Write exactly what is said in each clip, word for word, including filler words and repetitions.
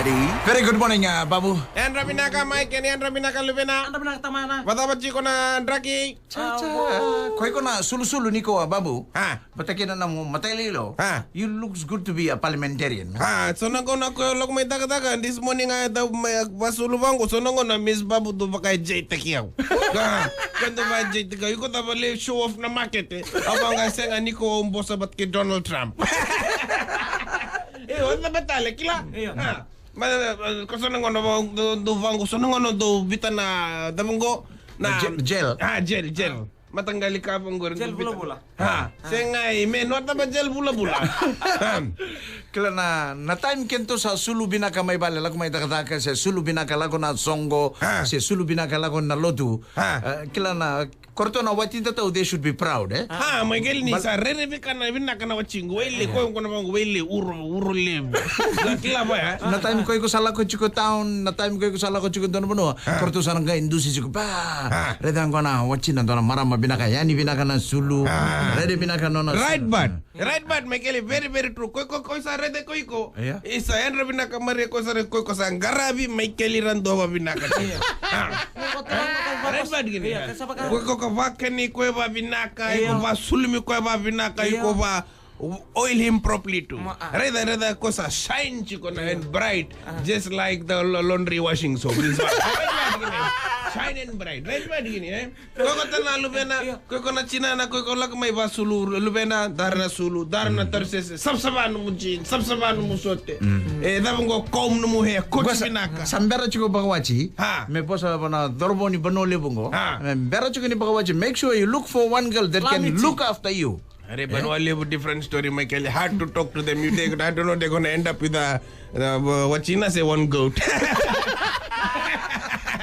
Very good morning, uh, Babu. Yadra vinaka Michael, yadra vinaka Luvena. Yadra vinaka tamana. Vacava tiko na draki? Cha, cha. Koi iko na sulusulu ni koa, Babu. Ha. Vata kei na nomu mataqali yalo. Ha. You looks good to be a parliamentarian, man. Ha, so na gauna ko lako mai takataka this morning, a da mai vasulu vaqo, so na gauna Miss Babu dau vakayajaitaki au. Ha, ko dau vakayajaitaki au. Iko cava lai show off na market, e? Au vaqo sega ni ko au bosa vata kei Donald Trump. E, o cava tale, kila? Io. Ha. Ma, eh, ko so na gauna va-, dau, dau vaqo, so na gauna dau vita na, cava qo? Na jail, jail. Ah, jail, jail. Mataqali ka vaqo, dau vita. Jail vulavula. Ha, sega, e, me nota va jail vulavula. Ha. Kila na, na time keitou sa sulu vinaka mai vale, lako mai takataka, se sulu vinaka lako na soqo, ha, se sulu vinaka lako na lotu. Ha. Eh, kila na, ko ratou na wati tatau, they should be proud, e? Ha, Michael, ni sa rere vinaka na, vinaka na watiqu, waile, ko, ko na vaqo, waile, uro, uro levu. Na kila va ya. Na time ko iko sa lako tiko town, na time ko iko sa lako tiko dua na vanua, ha, ko ratou sa na qai dusi tiko, ba, ha, raica qo na watina, dua na marama vinaka, yani vinaka na sulu, ha, rere vinaka nona sulu. Right, but Right, but Michael, very, very true. Ko iko, ko sa raica ko iko. Io. Isa yadra vinaka Maria, ko sa raica ko iko sa qaravi Michael Radova vinaka. Io. Ah. Right, but gini. Io, ka sa vaka- Ko iko ka vakani koya vavinaka, io, iko vasulumi koya vavinaka, io, iko va oil him properly too. Ma, ah. Raica, raica ko sa shine tiko na, io, and bright, ah, just like the la-, laundry washing soap. Right, but gini. Shine and bright. Right, but gini, eh? Ko iko tale na luvena, io, ko iko na tinana, ko iko lako mai vasulu luvena, dara na sulu, dara na tarisese, savasava nomu jeans, savasava nomu sote. Mm. E, cava qo, comb nomu hair, koti vinaka. Sa bera tiko vakawati. Ha. Me vosa vua na cauravou ni vanua levu qo. Ha. Me bera tiko ni vakawati. Make sure you look for one girl that can look after you. Are, Vanua Levu, different story, Michael. Hard to talk to them. You take, I don't know, they're gonna end up with a, uh, watina se one goat.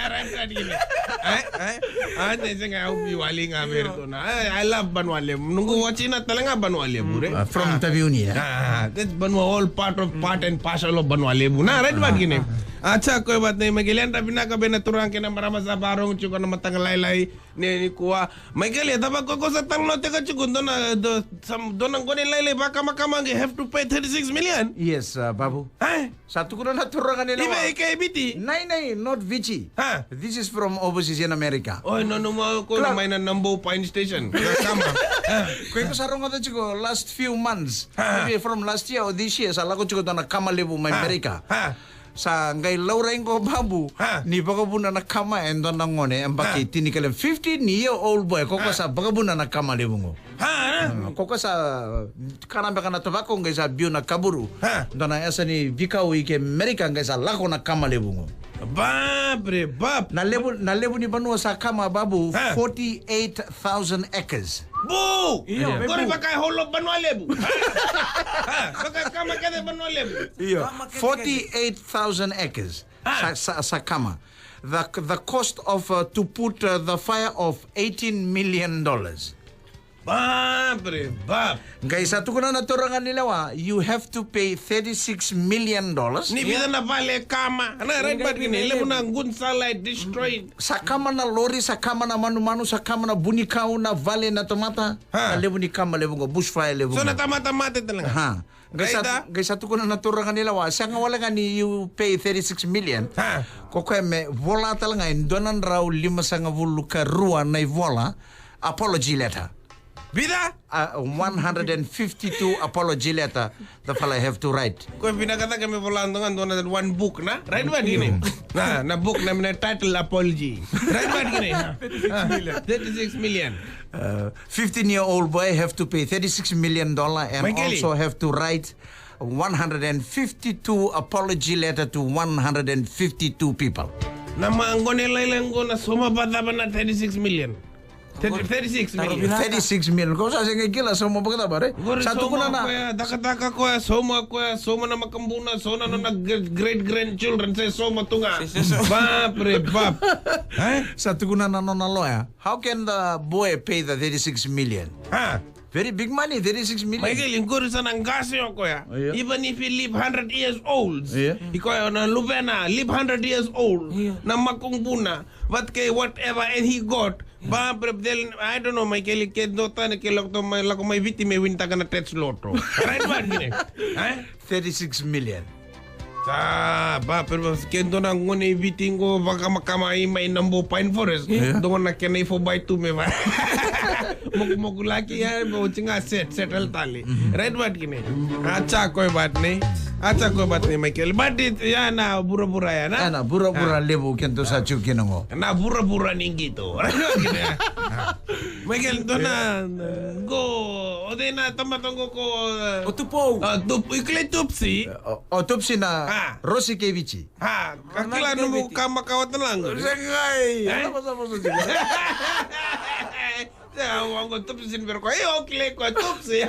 Right, right, gini. Eh, eh. Ah, they say, I hope you are ling a very good. I, I love Vanua Levu. Noqu watina tale ga Vanua Levu, right? Uh, from Taveuni, eh? Ah, that's Vanua, all part of, part and parcel of Vanua Levu. Na, right, but gini. Ah, cha, ko e vata, Michael, yadra vinaka vei na turaga kei na marama sa vakarorogo tiko na mataka lailai. Ni, nikua. Michael, e cava ko, ko sa talanoataka tiko, dua na, dua, some, dua na gone lailai vakamakama qai have to pay thirty-six million? Yes, uh, Babu. Eh? Sa tukuna na turaga ni lewa. Ive, ike Viti? Nai, nai, not Viti. Ha? This is from overseas in America. Oi, no, no, mo, ko na mai na Nabou Pine Station. Na kama. Ha? Ko iko sa rogoca tiko last few months. Ha? Maybe from last year or this year, sa lako tiko dua na kama levu mai America. Ha? Sa qai laurai qo, Babu, ha, ni vakavuna na kama e dua na gone, e yabaki tinikalima, fifteen year old boy, ko koya sa vakavuna na kama levu qo. Ha, ha? Mm, ko koya sa kana beka na tavako qai sa biu na kaburu. Ha? Dua na yasa ni veikau i ke Amerika qai sa lako na kama levu qo. Babre, bab. Na levu, na levu ni vanua sa kama, Babu, ha, forty-eight thousand acres. Bu! Io, io. Qori vaka e whole of Vanua Levu. Ha? Vaka kama kece Vanua Levu. Io. Kama kece kece. Forty-eight thousand acres. Ah. Sa, sa, sa kama. The, the cost of, uh, to put, uh, the fire of eighteen million dollars. Babre, bab. Qai sa tukuna na turaga ni lewa, you have to pay thirty-six million dollars. Ni vica na vale kama. Na right, but kina levu na gunsala e destroyed. Sa kama na lori, sa kama na manumanu, sa kama na vunikau, na vale, na tamata. Ha. Na levu ni kama levu qo, bushfire levu qo. So na tamata mate tale ga. Ha. Qai sa, qai sa tukuna na turaga ni lewa, sega wale ga ni you pay thirty-six million. Ha. Ko koya me vola tale ga e dua na drau limasagavulu ka rua na ivola apology letter. Vica? Uh, one hundred and fifty-two apology letter the fella have to write. Ko vinaka cake me vola dua ga, dua na one book na, right, but gini. Na, na book na, na title apology. Right, but gini. Thirty-six million. Thirty-six million. Uh, fifteen-year-old boy have to pay thirty-six million dollar and also have to write one hundred and fifty-two apology letter to one hundred and fifty-two people. Na ma gone lailai qo na sauma vakacava na thirty-six million? Thirty, thirty-six million. Thirty-six million. Ko sa sega kila sauma vakacava, re? Sa tukuna na koya, dakadaka koya, sauma koya, sauma na makubuna, sauma na nona great, great grandchildren, se sauma tu ga. Bap re bap. Eh? Sa tukuna na nona lawyer. How can the boy pay the thirty-six million? Ha? Very big money, thirty-six million. Michael, qori sa na qase o koya. Io. Even if he live hundred years old, io, i koya na luvena live hundred years old. Io. Na makubuna, but ke whatever, and he got. Bap re, then, I don't know, Michael, ke dua tani ke lako mai, lako mai Viti me winitaka na tax lotto. Right, but gini. Eh? Thirty-six million. Ah, ba, pero ke dua na gone i Viti qo vakamakama i mai na bo Pine Forest. Ia. Dua na kena i four by two me va. Mokumoku laki ya, me oti ga set, set al tale. Right, bat kine. A cha koi bat ni. A cha koi bat ni, Michael. Bat it, ya na vuravura ya na. Ya na vuravura levu kena tu sa chu kina qo. Na vuravura ni qito. Right, bat kine. Michael, dua na, qo, o cei na tamata qo ko, eh, o Tupou. Ah, Tup-, i kila i Tupsi. O, o Tupsi na Rosi Kevichi. Ha, ka kila nomu ka makawa tale ga qori. Segai. Eh? Sa vaqo Tupsi ni vero ko. E, o kila ko Tupsi.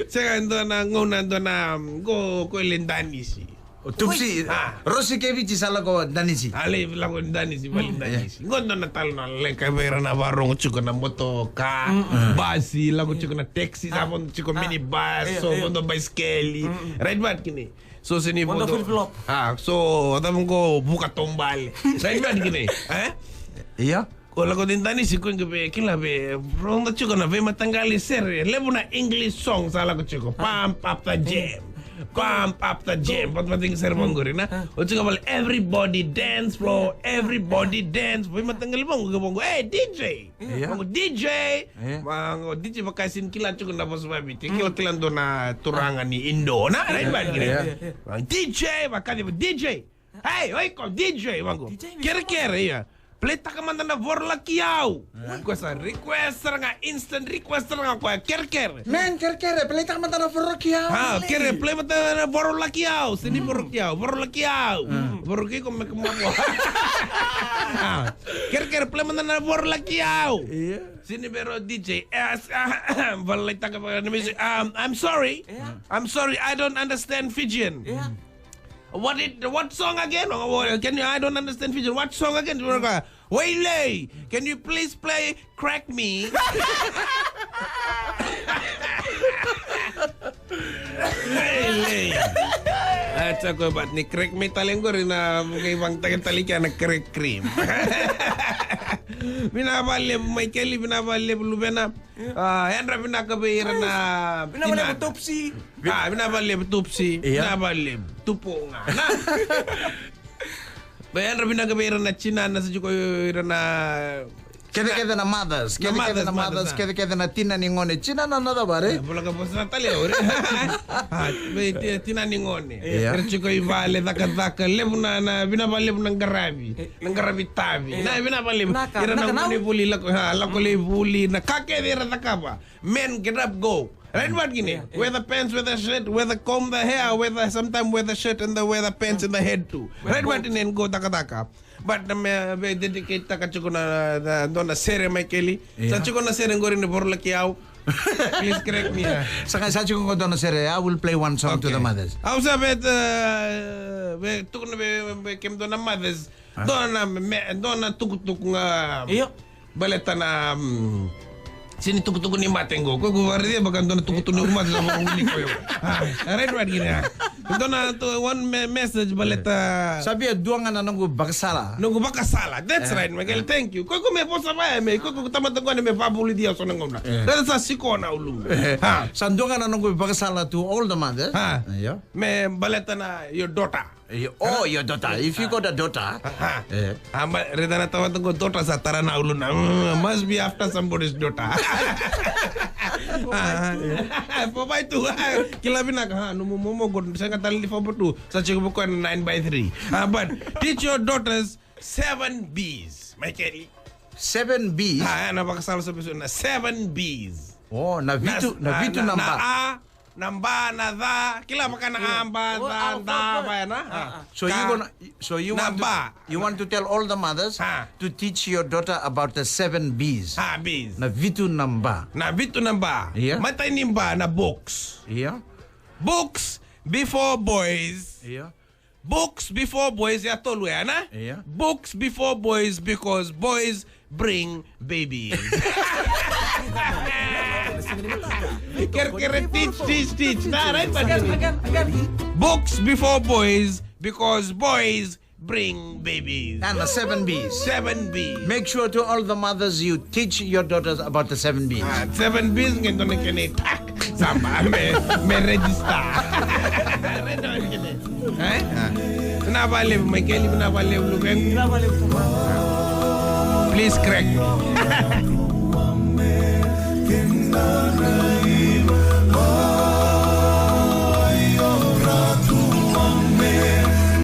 Sega, dua na gauna, dua na, qo, ko i le danisi. O Tupsi, Rosi Kevichi sa lako danisi. A le lako danisi, vale danisi. Qo dua na talo na leka vei ira na varogo tiko na motoka, basi, lako tiko na taxi, sa vodo tiko minibus, so vodo baisikeli. Right, bat kine. So se ni vodo flip-flop. Ah, so, o cava qo vuka taubale. Right, bat kine. Eh? Ia? Ko lako danisi ko qai vei kila vei. Rogoca tiko na veimataqali sere. Levu na English song sa lako tiko. Pump up the jam. Pump up the jam. But what thing sere vaqori na. O tiko vale everybody dance floor. Everybody dance. Veimataqali vaqo qai vaqo. Hey, D J. Ia. Vaqo D J. Ia. Vaqo D J vakasin kila tiko na vosa vaviti. Kila kila dua na turaga ni Indo. Na, right, bat kine. Ia. D J, vakaci D J. Hey, oi ko D J, vaqo. D J, kerekere, ia. Play taka mada na Voro Laki Au. Ko sa request sara ga, instant request sara ga koya, kerekere. Man, kerekere, play taka mada na Voro Laki Au. Ah, kere, play mada na Voro Laki Au. Sini Voro Laki Au, Voro Laki Au. Voro ki ko me ko mako. Ah, kerekere, play mada na Voro Laki Au. Ia. Sini vero D J. Eh, as-, ah, vala taka vaka na music. Um, I'm sorry. Ia. I'm sorry, I don't understand Fijian. Ia. What it, what song again? Oh, oh, can you, I don't understand Fijian. What song again? Wailei, can you please play Crack Me? Wailei. A cha koi bat ni Crack Me tale qori na qai vaqo tale kina na crack cream. Vinaka vakalevu Michael, vinaka vakalevu luvena. Ah, yadra vinaka vei ira na, vinaka vakalevu Tupsi. Ah, vinaka vakalevu Tupsi. Ia. Vinaka vakalevu Tupoga. Vei yadra vinaka vei ira na tinana, sa tiko ira na kece kece na mothers, kece kece na mothers, kece kece na tina ni gone. Tinana na cava re? Volaka vosa na tale o re. Ah, vei ti-, tina ni gone. Ia. Era tiko i vale cakacaka, levu na, na, vinaka vakalevu na qaravi. Na qaravi tavi. Na, vinaka vakalevu. Ira na gone vuli, lako, ha, lako lai vuli, na ka kece era cakava. Men, get up, go. Right, bat kine. Wear the pants, wear the shirt, wear the comb the hair, wear the, sometime wear the shirt and the, wear the pants and the head too. Right, bat kine, and go taka taka. But na me, me dedicate taka tiko na, na, dua na sere Michael. Sa tiko na sere qori ni Voro Laki Au. Please correct me. Sa qai sa tiko qo dua na sere, I will play one song to the mothers. Au sa vei, eh, vei, tukuna vei, vei kemudou na mothers. Dua na me, dua na tukutuku ga. Io. Baleta na, mm, sini tukutuku ni mate qo. Ko ko varia baka dua na tukutuku ni mate sa vakauli koyo. Ah, right, right, gini, ah. Dua na tu-, one me-, message baleta. Sa via dua ga na noqu vakasala. Noqu vakasala. That's right, Michael. Thank you. Ko ko me vosa vaya me, ko ko tamata qo me vavulidia so na gauna. That's a siko na ulu. Ha. Sa dua ga na noqu vakasala to all the mothers. Ha. Io. Me baleta na your daughter. Eh, oh, your daughter. If you got a daughter. Aha. Eh. Ah, ma, raica na tamata qo daughter sa tara na uluna. Mm, must be after somebody's daughter. Ah, eh. Four by two. Ah, kila vinaka, ha, nomu momo qo, sega tale ni four by two. Sa tiko voko na nine by three. Ah, but teach your daughters seven Bs. Michael. Seven Bs? Ah, na vakasala sa bisu na seven Bs. Oh, na vitu, na vitu na ba. Na a, na ba, na ca, kila vaka na a, ba, ca, da, ba, na. So you gonna, so you want to, you want to tell all the mothers to teach your daughter about the seven Bs. Ah, Bs. Na vitu na ba. Na vitu na ba. Yeah. Matai ni ba na books. Yeah. Books before boys. Yeah. Books before boys, ya tolu ya, na? Yeah. Books before boys because boys bring babies. Kere, kere, teach, teach, teach. Na, right, but again, again, again. Books before boys because boys bring babies. And the seven Bs. Seven Bs. Make sure to all the mothers you teach your daughters about the seven Bs. Ah, seven Bs, nge dona kene tak. Samba, me, me register. Eh? Vinaka vakalevu, Michael, vinaka vakalevu, luvequ. Vinaka vakalevu, Tama. Please, Craig.